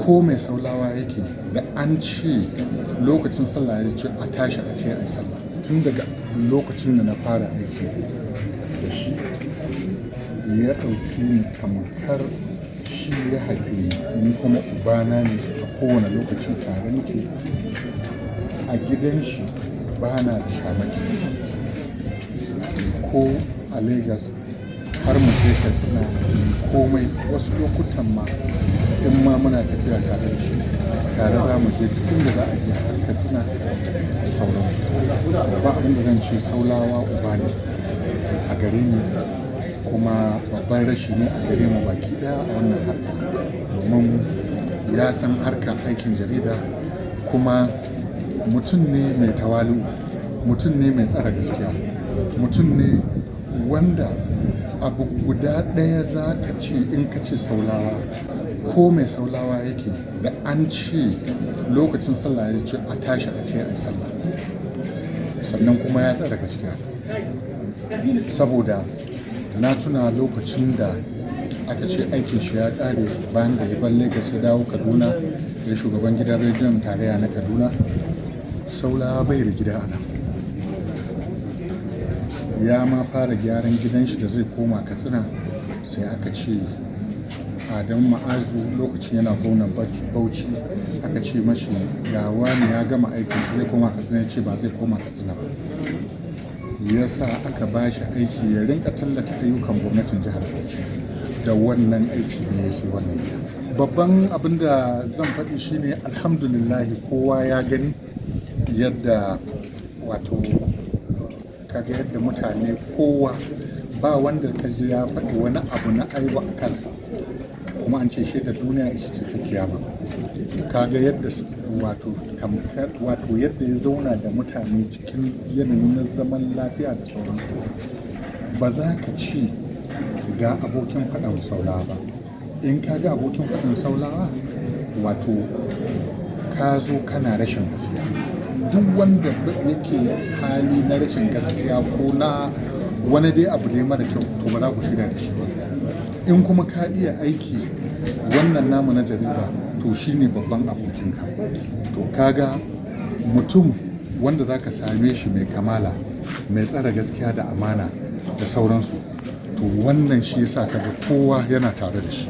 Ko mai Saulawa yake, da an ce lokacin sallah ya ce a tashi a ce a sallah. Tun daga lokacin da na fara aiki da shi, ya ɗauki ni tamkar shi ya haife ni, ni kuma ubana ne. A kowane lokaci tare muke a gidan shi, bana da shamaki. Ko a Lagos har mu je Katsina, komai. Wasu lokutan ma in ma muna tafiya tare da shi, tare za mu je duk inda za a je, har Katsina da sauransu. Ba abin da zan ce, Saulawa uba ne a gare ni, kuma babban rashi ne a gare mu baki ɗaya a wannan harka, domin ya san harkar aikin jarida, kuma mutum ne mai tawali'u, mutum ne mai tsare gaskiya, mutum ne wanda abu guda ɗaya za ka ce in ka ce Saulawa, ko mai Saulawa yake, da an ce lokacin sallah ya ce a tashi a ce a sallah. Sannan kuma ya tsare gaskiya, saboda na tuna lokacin da aka ce aikin shi ya ƙare bayan da ya bar Lagos ya dawo Kaduna, ya shugaban gidan rediyon tarayya na Kaduna. Saulawa bai da gida a nan, ya ma fara gyaran gidan shi da zai koma Katsina, sai aka ce Adamu Ma'azu, lokacin yana gwamnan Bauchi, aka ce mashi ga wani ya gama aikin shi zai koma Katsina. Ya ce ba zai koma Katsina ba. Ya sa aka ba shi aiki ya rinka tallata ayyukan gwamnatin jihar Bauchi. Da wannan aiki ne ya sai wannan gida. Babban abin da zan faɗi shine, alhamdulillahi, kowa ya gani yadda, wato kaga yadda mutane, kowa, ba wanda ka ji ya faɗi wani abu na aibu a kansa. Kuma an ce shaidar duniya ita ce ta kiyama. Kaga yadda wato tamkar, wato yadda ya zauna da mutane cikin yanayi na zaman lafiya da sauransu. Ba za ka ce ga abokin faɗan Saulawa ba. In ka ga abokin faɗan Saulawa, wato ka zo kana rashin gaskiya. Duk wanda yake hali na rashin gaskiya ko na wani dai abu dai mara kyau, to ba za ku shirya da shi ba. In kuma ka iya aiki wannan namu na jarida, to shine babban abokinka. To kaga mutum wanda za ka same shi mai kamala, mai tsare gaskiya da amana da sauransu, to wannan shi yasa kaga kowa yana tare da shi.